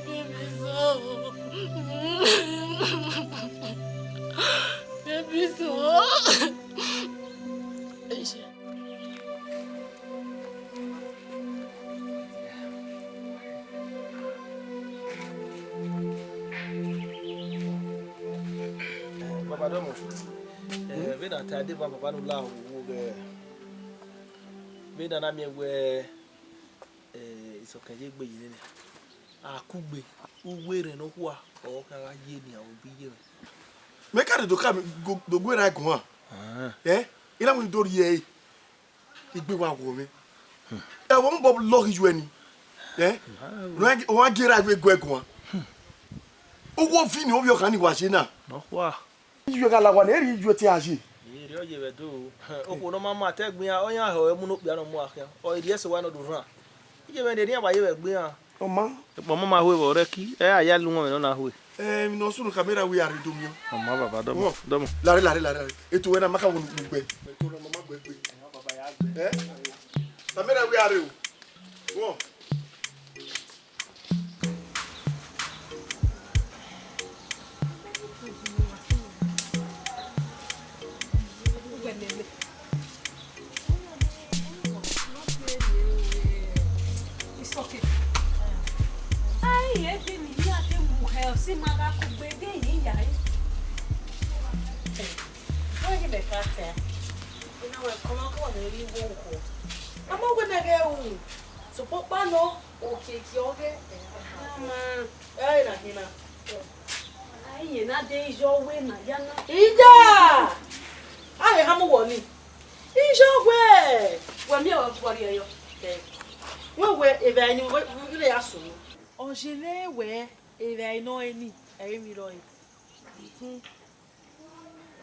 baby so, baby so. Iye. Baba Dọmọ, eh, vbene a ta deba baba ne u la wo vbe, vbene a na miẹn wẹẹ, eh, isọkẹn ye egbe ye nene, a kugbe, uwu erhẹn ne ọ khua, ọ khian gha ye nian, ọ bi ye mwẹ. Mẹ ka rhie do ka do gu erha guan. Eh? I na wẹẹ do rhie ẹre. Igbe wa wọ mwẹ. Ẹvbo mbọ lọghe iyuẹ ni. Eh? Wa gie erha vbe gu ẹre guan. Uwu ovi ni ovbi ọkhan ni wa ye na. Nọkhua. Iyuẹ gha la owa ne erriọ iyuẹ te a ye. Erriọ ye vbe do. Okhuo ne ọ ma ma te ẹgbin iran, ọ yan hẹ ọre mu ne okpia ne ọ mu a khian. Ọ rhie ẹse owa ne ọ do rran. Iye mwẹ ne erriọ wa ye vbe ẹgbin iran. Ọ ma. Ekpa ọmọ ma hue vbe ọrẹki, ẹ a ya lu wọn vbe ne ọ na hue. Ẹ, emwi ne ọ sunu ka mẹ ra wẹ a rre do miẹn. Ọ ma baba, dọmọ, dọmọ. Lare, lare, lare, lare. Eto wẹ na ma ka wo ne ugbe. Eto wẹ na ma ma gbe gbe. Ẹ? Ka mẹ ra wẹ a rre o. Wọ. Ai, ebe ne I ya te mu hẹ, ọ sẹ ima gha kugbe, de I ya re. Wẹ ghi mẹ ka ta, I na wẹ kọmwa kọmwa ne I rhie vbe okhuo. A ma wẹ mẹ ghẹ ru, sokpan ọkpa nọ, okiekie ọghe, a ma. Ẹ na khin na. Ai, iyẹn na de iyọ wẹ na ya na. Iya! A he khama uwẹ ọnii. Iyọ wẹ, wẹ miẹn ọghe ọghe yọ. Wẹ wẹ evbare ni wẹ, wẹ ya sunu. Ọ ye ne wẹ evbare nọ ẹre ni, ẹre emwi rrọọ.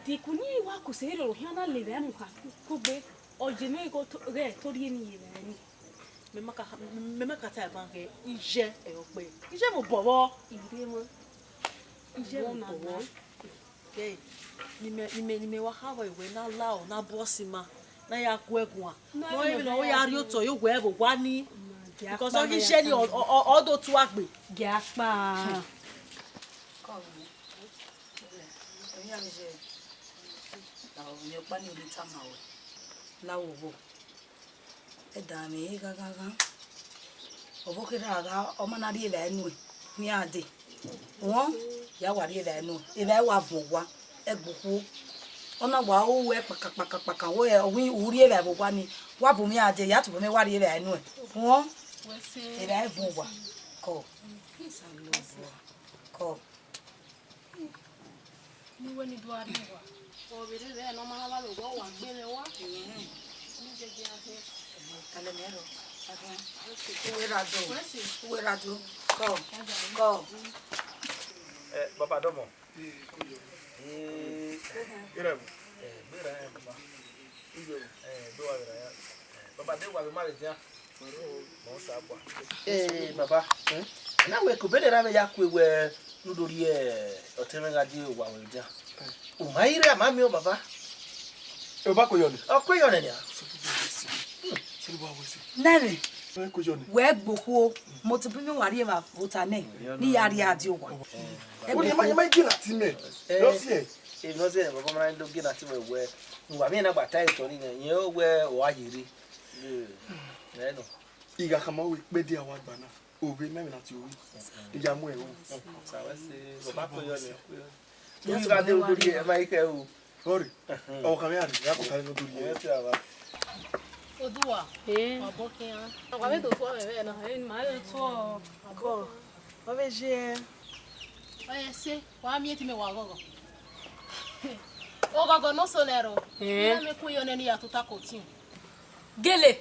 Dikun ni wa ku sẹ roro khian na lele ẹmwẹ kugbe, ọ ye ne igho to, ghẹ to rhie ni ye vbe ẹmwẹ. Mẹ ma ka, mẹ ma ka ta ẹban ghe, iye ẹre ọ kpe. Iye vbe obọ vbọ. Ire mwa. Iye vbe obọ vbọ. Ke, ni mẹ, ni mẹ, ni mẹ wa kha vbe wẹ na la ọ, na bu ọse ima, na ya gu ẹguan. Nọ, emwi ne ọ ya rhie otọ ye owẹ vbe owa ni. Because ọ ghi iye ni ọ, ọ, ọ, ọ do tuagbe. Gie akpa. Kọ vbe. Emwi iran ni ye, na ovbi ọkpa ni ọ ni tama ruẹ, la wo vbo. Ẹdẹ mwẹ gha gha gha. Ọvbokherha gha, ọ ma na rri evbare nuẹn, ne iran dee. Huọn, ya wa rri evbare nuẹn, evbare wa vuọn owa, ẹgbokhuo. Ọ na wa ru ẹ kpaka kpaka kpaka, wẹ ọ wẹ u rri evbare vbe owa ni, wa bu mwẹ iran dee, ya tobọ mwẹ wa rri evbare nuẹn. Huọn, evbare vuọn owa. Kọ. Kọ. Ne uwẹ ni do a rrie owa. Ọ vbe rre vbe ne ọ ma vbe owa, wa gbe mwẹ owa. Ẹhẹn. Ni jẹjẹ a khin. Talẹ mẹ rọ. Uwẹ ra do. Wẹ si. Uwẹ ra do. Kọ. Kọ. Eh, baba dọmọ. Eh, ira mu. Eh, gbera, eh, baba. Iyọ. Eh, do wa ra ya. Baba de wa be ma be dia. Mọ sa gba. Eh, baba. Eh? Na wẹ ko bene ra me ya kue wẹ nu do rhie ọtẹn mwẹ gha die owa wẹ dia. U ma i re a ma miẹn o, baba. E ba ko yọ ni. Ọ kue yọ nẹ nia. Nẹrẹ. Wẹ gbokhuo, mo te bi mi wa rhie evba vbe ota nẹ, ne I ya rhie a die owa. Wẹ ye ma, ye ma gina ti mẹ. Eh. Yọ si ẹ. Emwi ne ọ zẹ, baba ma na do gina ti mẹ wẹ. Wa vbe na gba ta otọ ni nẹ, yẹn wẹ ọ gha ye rre. Eh, ẹ nọ. I gha khama wẹ ikpẹdẹ a wa gba na, ovbe mẹ vbe na tie ovbe. I ya mu ẹre ru. Sa wẹ se, baba ko yọ ni, ko yọ. Ẹ ma i khẹ o. Sorry. Ọ ka mẹ a ri, ya ko ta ni odori ye. Ẹ ti a ba. Oduwa. Eh. Ọbọ khian. Wa vbe do tuọ mwẹ vbe na. Ẹ ma vbe tuọ. Kọ. Ọ vbe je. Ẹ se, wa miẹn te imẹ wa ghọghọ. Oghọghọ ne ọ so nẹ rọ. Eh. Ẹ mẹ ku yọ nẹ ne I ya tota ko tin. Gele.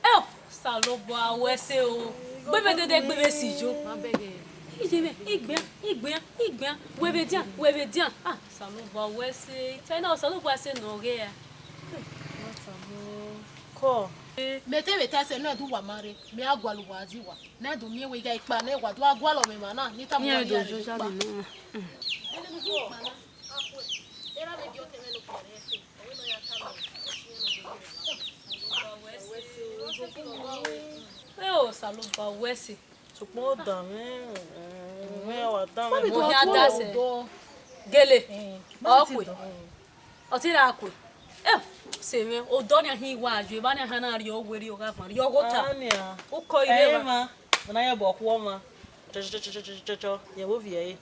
Ẹ o, Osanobua wẹ ẹse o. Gbe vbe dede gbe vbe si yo. Ma bẹghe. Iye mwẹ, igbian, igbian, igbian. Wẹ vbe dian, wẹ vbe dian. Ah, Osanobua wẹ ẹse. Te na Osanobua ẹse ne ọ ghe ra. Kọ. Mẹ te vbe ta ẹse nọ ẹdẹ uwa ma rre, mẹ a gualọ uwa di uwa. Ne a do miẹn wẹ ighẹ ikpa ne wa do a gualọ mwẹ emwa na, ne I tama uwa iran ikpa. Ẹ o, Osanobua wẹ ẹse. Sokpan ọ dan mwẹ, mwẹ wa dan mwẹ. Mo khian da sẹ. Gele, ọ kue. Ọ te ra kue. Ẹ, sẹ mwẹ, odọ nian hin wa yo, evba nian hana rrie owerriẹ, ọ gha van rrie ọghota. Ukọ ire ma. Emwa, na ye bọ khuọ ọmwa. Chọ, chọ, chọ, chọ, chọ, chọ, yẹ vbe ovbi ẹre.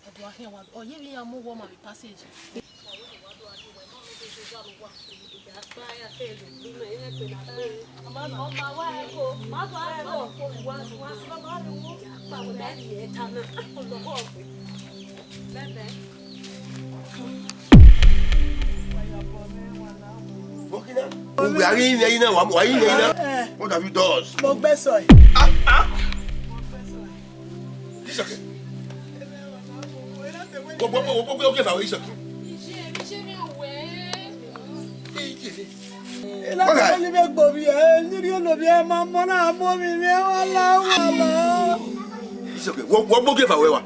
Ọ do a khian wa, ọ ye vbe iran mu uwu ọmwa vbe passage. Uwẹ a ghi mwẹ yi na, wa, wa ghi mwẹ yi na. What have you done? Mo gbẹ sọ ẹ. Ah, ah. Isọkẹ. Wo, wo, wo, wo, wo, wo, wo, Isọkẹ. Isọkẹ. Wo, wo, wo, wo, wa.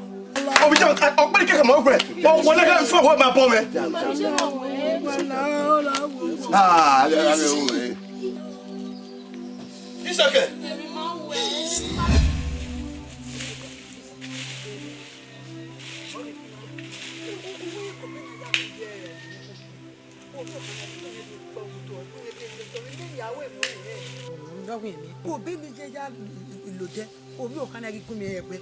Obi jẹ ọkpẹri kẹkẹ mọ ọgbẹ. Ọwọ nẹgẹ fọ wẹ ma bọ mẹ. Ah, Isọkẹ. Obọ ne I ye ya lodẹ, ovbi ọkhan na ghi gu mwẹ ẹgbẹ.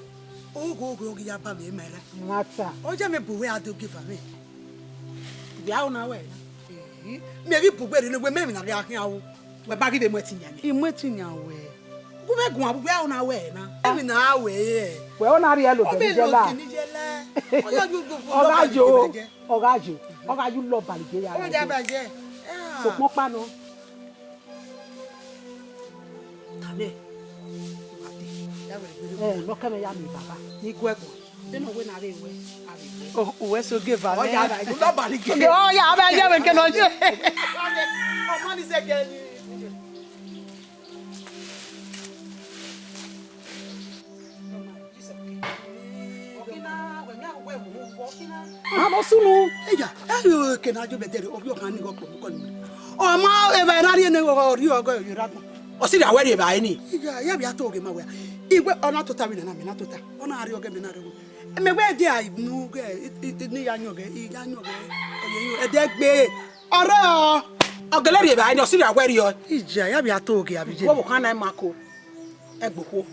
Oghogho ọ ghi ya ba mwẹ ma ra. Ọ ya mwẹ bu wẹ a do give am. Wẹ a ho na wẹ na. Mẹ ghi bu wẹ rre ne wẹ mẹ emwi na ghi a khian ru. Wẹ ba ghi vbe mu ẹtin yan mẹ. I mu ẹtin yan wẹ. Gu mwẹ guan bu wẹ a ho na wẹ na. Emwi na wẹ. Wẹ ọ na rhie lodẹ ni jẹ la. Ọ gha yo, ọ gha yo, ọ gha yo lọ balighe ya. Sokpan ọkpa nọ. Tanẹ. Ẹ, ne ọ kẹ mwẹ ya miẹn baba, ne I gu ẹguae. Vbene ọ wẹ ne a rre ruẹ, a rre ruẹ. O, uwẹ so geva. Ọ ya ra, I do na balighe. Ọ ya, a vbe ye vbe kẹ ne ọ ye. Ọ ma ni zẹ gẹ ni. A vbe sunu. Eya, ẹ rẹ ke na jobẹ dẹrẹ, ovbi ọkhan ni ghe ọkpọ mu kọ ni. Ọ ma evba na rhie ne ọ rhie ọgọ ye ra gun. Ọ sirra wẹ rhie evba ni. Iya, ya vbe a to ghe ma wẹ. Iwe ọ na tota vbe nana, mẹ na tota. Ọ na rhie ọgọ, mẹ na rhie ọgọ. Mẹ wẹ de a nu ghe, i, i, i, ne ya yan ọgọ, I ya yan ọgọ. Ọ ye yo, ẹdẹ gbe. Ọrẹ ọ, ọ gele rhie evba ni, ọ sirra wẹ rhie ọ. Iya, ya vbe a to ghe avbe iye. Wo vbe khan na ma ko. Ẹgbokhuo.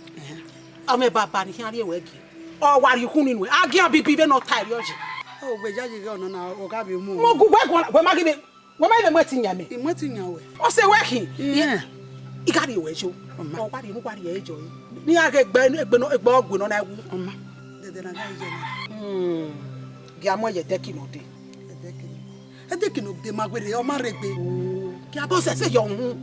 Ọ mwẹ baba ni khian rhie ruẹ gie. Ọ wa rhie ukhunmwu nuẹn. A gian bibi vbene ọ ta ẹre ọ yi. Ọ wẹ yayi ghe ọnọna, ọ gha vbe mu. Mo gu wẹ guan, wẹ ma ghi vbe, wẹ ma vbe mu ẹtin yan mẹ. I mu ẹtin yan wẹ. Ọ sẹ wẹ khin. Iran. I gha rhie ruẹ yo. Ọ ma. Ọ wa rhie, mu wa rhie ẹre yo. Ne iran ghe egbe, egbe nọ, egbe ọgbe nọ na wu. Ọ ma. Dẹdẹ na gha ye na. Hmm. Gia mu ẹyẹ ẹdẹki nọ dee. Ẹdẹki nọ. Ẹdẹki ne ọ de ma werriẹ, ọ ma rre egbe. Kia bọ sẹsẹ yọ uhunmwu.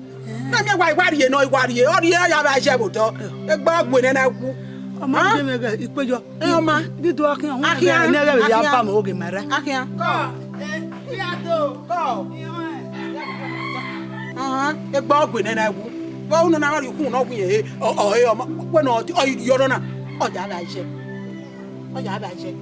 Na miẹn wa, I wa rhie nọ, I wa rhie, ọ rhie, ọ ya vbe a ye vbe odọ. Egbe ọgbe nẹ na wu. Ọ ma de mwẹ ghẹ, ikpe yọ. Ẹ, ọ ma. Dido akhian, akhian, ne ẹghẹ vbe ya akhian. Ba mẹ oghe ma ra. Akhian. Kọ. Ẹ, ya do. Kọ. Ahan, egbe ọgbe nẹ na wu. Vbe unu na rhie ukhunmwu nọ wu ye, ọ, ọ, ẹ, ọ ma, wẹ nọ, ọ, ọ, yọ nọ na. Ọ ya vbe a ye. Ọ ya vbe a ye.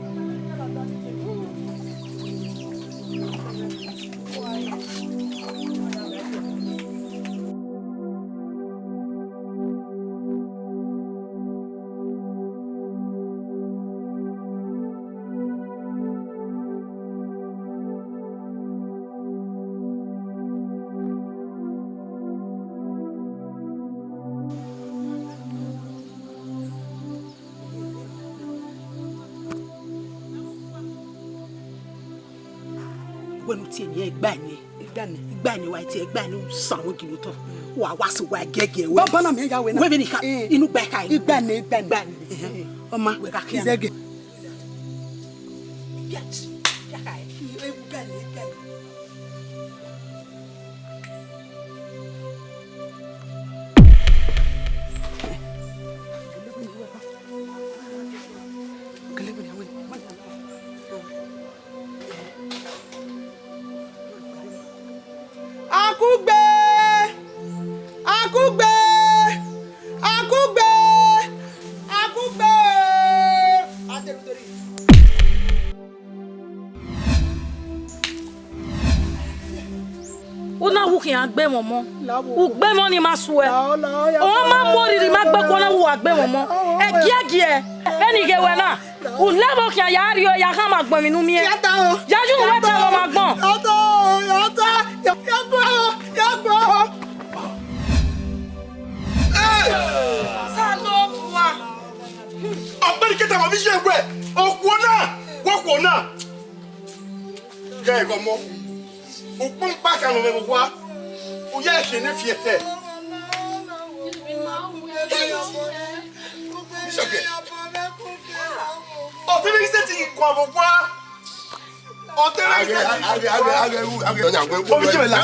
Wẹ ne u tie eni igba eni. Igba eni. Igba eni wa tie, igba eni u san wẹ gele otọ. Wa wa so wa gẹgẹ wẹ. Baba na mẹ ya wẹ na. Wẹ vbene I kha, eh, inu gba kha. Igba eni, igba eni. Igba eni. Ọ ma. Wẹ gha khian. Izẹgẹ. Igba eni, igba eni. Akugbe! Akugbe! Akugbe! Akugbe! Aderuderi. U na wu khian gbe mwẹ ọmọ. U gbe mwẹ ni ma suẹ. Ọ ma mu oriri ma gbe kuọ na wu wa gbe mwẹ ọmọ. Ẹgiẹgiẹ, vbene I ghe wẹ na, u lẹ vbe khian ya rrie ya khama agbọn emwi ne u miẹn. Ya ta o. Ya yu nu wẹ ta vbe ọmọ agbọn. Ya ta o, ya ta, ya, ya gbọ, ya gbọ. Hey! Osanobua. Ọkpẹnikẹta ma vbe iye wẹ, okhuo na, wẹ okhuo na. Gẹ ẹghẹ ọmọ, ukpọn kpa kan nọ mwẹ vbe owa, u ya ẹse ne fi ẹtẹ. Isọkẹ. Ọtẹn vbe sẹtin kua vbe owa. Ọtẹn vbe sẹtin kua. Omi jẹ la.